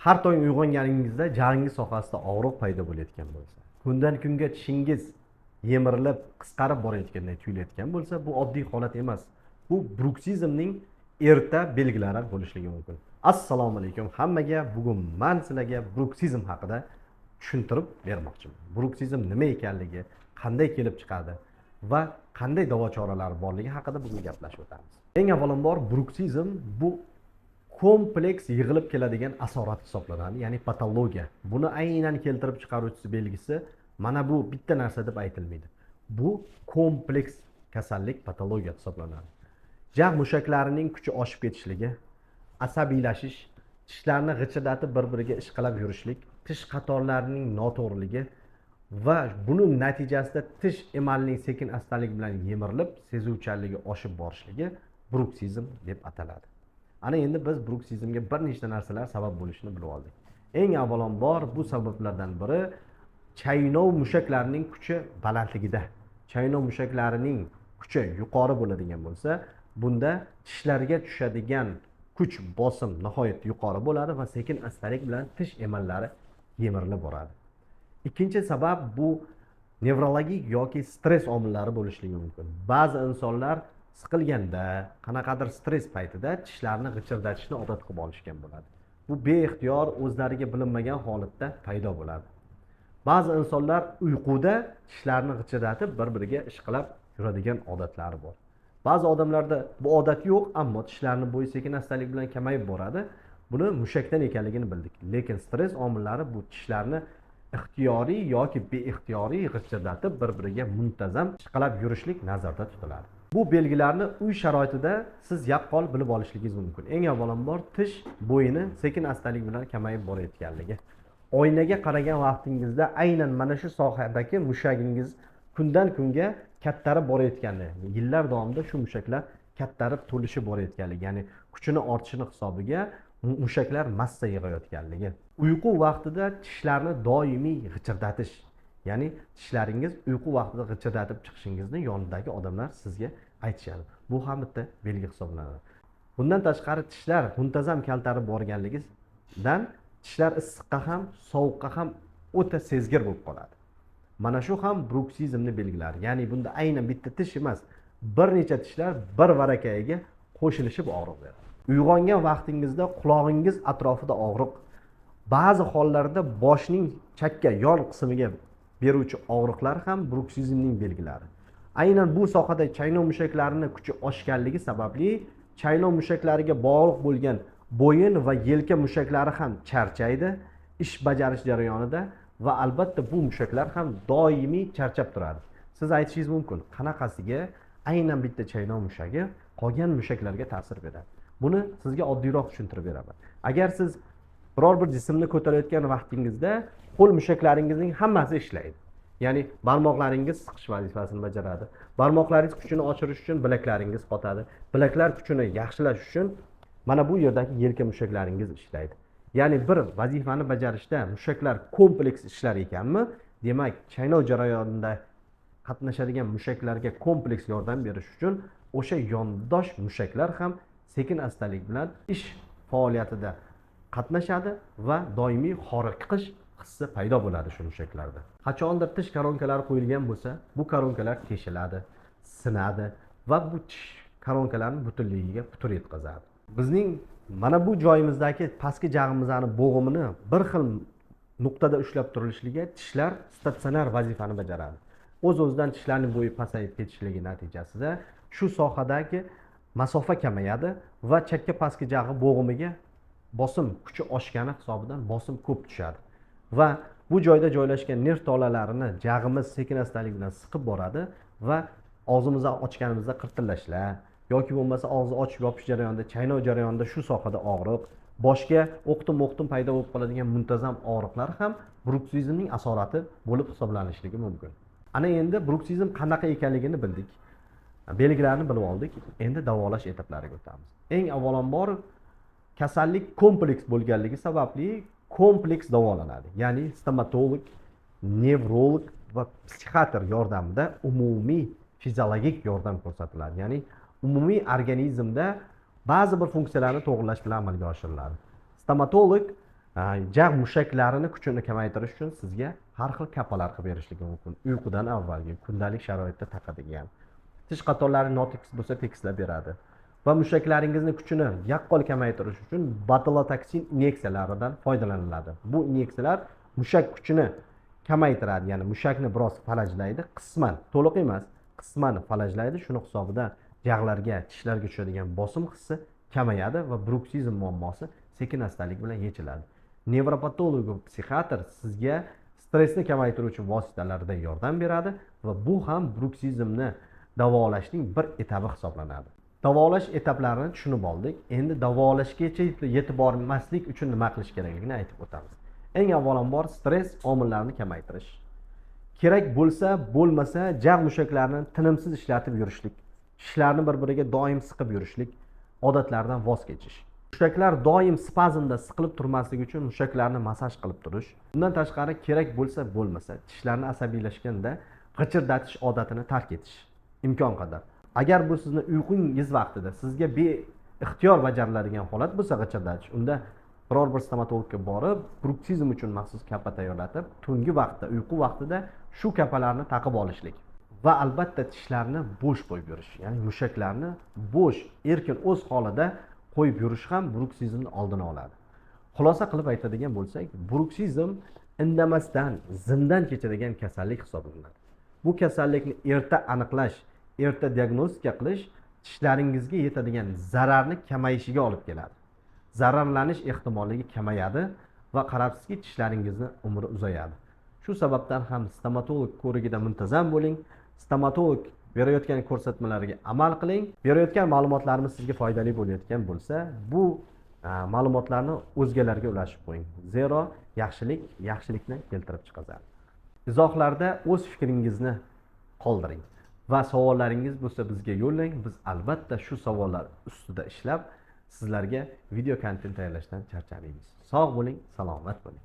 Har tong uyg'onganingizda jag'ingiz sohasida og'riq paydo bo'layotgan bo'lsa, kundan kunga tishingiz yemirilib, qisqarib borayotganday tuyulayotgan bo'lsa, bu oddiy holat emas. Bu bruksizmning erta belgilari bo'lishligi mumkin. Assalomu alaykum hammaga. Bugun man sizlarga bruksizm haqida tushuntirib bermoqchiman. Bruksizm nima ekanligi, qanday kelib chiqadi va qanday davo choralari borligi haqida bugun gaplashib o'tamiz. Eng avvalambor, bruksizm bu kompleks yig'ilib keladigan asorat hisoblanadi, ya'ni patologiya. Buni aynan keltirib chiqaruvchisi belgisi mana bu bitta narsa deb aytilmaydi. Bu kompleks kasallik, patologiya hisoblanadi. Jag' mushaklarining kuchi oshib ketishligi, asabiylashish, tishlarni g'ichirlatib bir biriga ishqalab yurishlik, tish qatorlarining noto'g'riligi va buni natijasida tish emalining sekin astalik bilan yemirilib, sezuvchanligi oshib borishligi bruksizm deb ataladi. Ana endi biz bruksizmga bir nechta narsalar sabab bo'lishini bilib oldik. Eng avvalambor, bu sabablardan biri chaynov mushaklarining kuchi balandligida. Chaynov mushaklarining kuchi yuqori bo'ladigan bo'lsa, bunda tishlarga tushadigan kuch, bosim nihoyat yuqori bo'ladi va sekin astalik bilan tish emallari yemirilib boradi. Ikkinchi sabab bu nevrologik yoki stress omillari bo'lishligi mumkin. Ba'zi insonlar siqilganda, qanaqadir stress paytida tishlarini g'ichirdatishni odat qilib olishgan bo'ladi. Bu beixtiyor, o'zlariga bilinmagan holatda paydo bo'ladi. Ba'zi insonlar uyquda tishlarini g'ichirlatib bir biriga ishqalab yuradigan odatlari bor. Ba'zi odamlarda bu odat yo'q, ammo tishlarini bo'yi sekin astalik bilan kamayib boradi. Buni mushakdan ekanligini bildik, lekin stress omillari bu tishlarni ixtiyoriy yoki beixtiyoriy g'ichirlatib bir biriga muntazam ishqalab yurishlik nazarda tutiladi. Bu belgilarni uy sharoitida siz yaqqol bilib olishligingiz mumkin. Eng avvalambor, tish bo'yini sekin astalik bilan kamayib borayotganligi, oynaga qaragan vaqtingizda aynan mana shu sohadagi mushagingiz kundan kunga kattarib borayotgani, yillar davomida shu mushaklar kattarib, to'lishib borayotganligi, ya'ni kuchini ortishini hisobiga mushaklar massa yig'ayotganligi, uyqu vaqtida tishlarni doimiy g'ichirdatish, ya'ni tishlaringiz uyqu vaqtida g'ichirdatib chiqishingizni yonidagi odamlar sizga aytishadi. Bu ham bitta belgi hisoblanadi. Bundan tashqari, tishlar muntazam kaltarib borganligidan tishlar issiqqa ham, sovuqqa ham o'ta sezgir bo'lib qoladi. Mana shu ham bruksizmni belgilari, ya'ni bunda aynan bitta tish emas, bir necha tishlar bir varakayiga qo'shilishib og'riq beradi. Uyg'ongan vaqtingizda qulog'ingiz atrofida og'riq, ba'zi hollarda boshning chakka yon qismiga beruvchi og'riqlar ham bruksizmning belgilari. Aynan bu sohada chaynov mushaklarini kuchi oshganligi sababli chaynov mushaklariga bog'liq bo'lgan bo'yin va yelka mushaklari ham charchaydi ish bajarish jarayonida va albatta bu mushaklar ham doimiy charchab turadi. Siz aytishingiz mumkin, qanaqasiga aynan bitta chaynov mushagi qolgan mushaklarga ta'sir beradi? Buni sizga oddiyroq tushuntirib beraman. Agar siz biror bir jismni ko'tarayotgan vaqtingizda qo'l mushaklaringizning hammasi ishlaydi, ya'ni barmoqlaringiz siqish vazifasini bajaradi, barmoqlaringiz kuchini oshirish uchun bilaklaringiz qotadi, bilaklar kuchini yaxshilash uchun mana bu yerdagi yelka mushaklaringiz ishlaydi. Ya'ni bir vazifani bajarishda mushaklar kompleks ishlar ekanmi, demak, chaynov jarayonida qatnashadigan mushaklarga kompleks yordam berish uchun o'sha yondosh mushaklar ham sekin astalik bilan ish faoliyatida qatnashadi va doimiy xoriqish hissi paydo bo'ladi shu mushaklarda. Qachondir tish koronkalari qo'yilgan bo'lsa, bu koronkalar teshiladi, sinadi va bu tish koronkalarini butunligiga putur yetkazadi. Bizning mana bu joyimizdagi pastki jag'imizni bo'g'imini bir xil nuqtada ushlab turilishiga tishlar statsionar vazifani bajaradi. O'z o'zidan tishlarning bo'yi pasayib ketishligi natijasida shu sohadagi masofa kamayadi va chakka pastki jag'i bo'g'imiga bosim kuchi oshgani hisobidan bosim ko'p tushadi va bu joyda joylashgan nerv tolalarini jag'imiz sekin astalik bilan siqib boradi va og'zimizni ochganimizda qirtillashlar yoki bo'lmasa og'izni ochib yopish jarayonida, chaynov jarayonida shu sohada og'riq, boshga o'qtin o'qtin paydo bo'lib qoladigan muntazam og'riqlar ham bruksizmning asorati bo'lib hisoblanishligi mumkin. Ana endi bruksizm qanaqa ekanligini bildik, belgilarini bilib oldik. Endi davolash etaplariga o'tamiz. Eng avvalambor, kasallik kompleks bo'lganligi sababli kompleks davolanadi, ya'ni stomatolog, nevrolog va psixiatr yordamida umumiy fiziologik yordam ko'rsatiladi, ya'ni umumiy organizmda ba'zi bir funksiyalarni to'g'irlash bilan amalga oshiriladi. Stomatolog Jag' mushaklarini kuchini kamaytirish uchun sizga har xil kapalar qilib berishligi mumkin. Uyqudan avvalgi kundalik sharoitda taqadigan. Tish qatorlari notekis bo'lsa tekislab beradi. Va mushaklaringizni kuchini yaqqol kamaytirish uchun botulotoksin inyeksiyalaridan foydalaniladi. Bu inyeksiyalar mushak kuchini kamaytiradi, ya'ni mushakni biroz falajlaydi, qisman, to'liq emas, qisman falajlaydi. Shuni hisobida jag'larga, tishlarga tushadigan bosim hissi kamayadi va bruksizm muammosi sekin-astalik bilan yechiladi. Nevropatolog va psixiatr sizga stressni kamaytiruvchi vositalarda yordam beradi va bu ham bruksizmni davolashning bir etabi hisoblanadi. Davolash etaplarini tushunib oldik. Endi davolashgacha yetib bormaslik uchun nima qilish kerakligini aytib o'tamiz. Eng avvalambor stress omillarini kamaytirish. Kerak bo'lsa, bo'lmasa jag' mushaklarini tinimsiz ishlatib yurishlik, tishlarni bir-biriga doim siqib yurishlik odatlaridan voz kechish. Mushaklar doim spazmda siqilib turmasligi uchun mushaklarni massaj qilib turish. Bundan tashqari kerak bo'lsa, bo'lmasa tishlarni asabiylashganda g'ichirdatish odatini tark etish imkon qadar. Agar bu sizni uyqungiz vaqtida sizga beixtiyor bajariladigan holat bo'lsa g'ichirdatish, unda biror bir stomatologga borib, bruksizm uchun maxsus kapa tayyorlatib, tungi vaqtda, uyqu vaqtida shu kapalarni taqib olishlik va albatta tishlarni bo'sh qo'yib yurish, ya'ni mushaklarni bo'sh, erkin o'z holida qo'yib yurish ham bruksizmni oldini oladi. Xulosa qilib aytadigan bo'lsak, bruksizm indamasdan, zimdan kechadigan kasallik hisoblanadi. Bu kasallikni erta aniqlash, erta diagnostika qilish tishlaringizga yetadigan zararni kamayishiga olib keladi. Zararlanish ehtimolligi kamayadi va qarabsizki tishlaringizni umri uzayadi. Shu sababdan ham stomatolog ko'rigida muntazam bo'ling. Stomatolog berayotgan ko'rsatmalarga amal qiling. Berayotgan ma'lumotlarimiz sizga foydali bo'layotgan bo'lsa, bu ma'lumotlarni o'zgalarga ulashib qo'ying. Zero yaxshilik yaxshilikni keltirib chiqazadi. Izohlarda o'z fikringizni qoldiring va savollaringiz bo'lsa bizga yo'llang. Biz albatta shu savollar ustida ishlab sizlarga video kontent tayyorlashdan charchamaymiz. Sog' bo'ling, salomat bo'ling.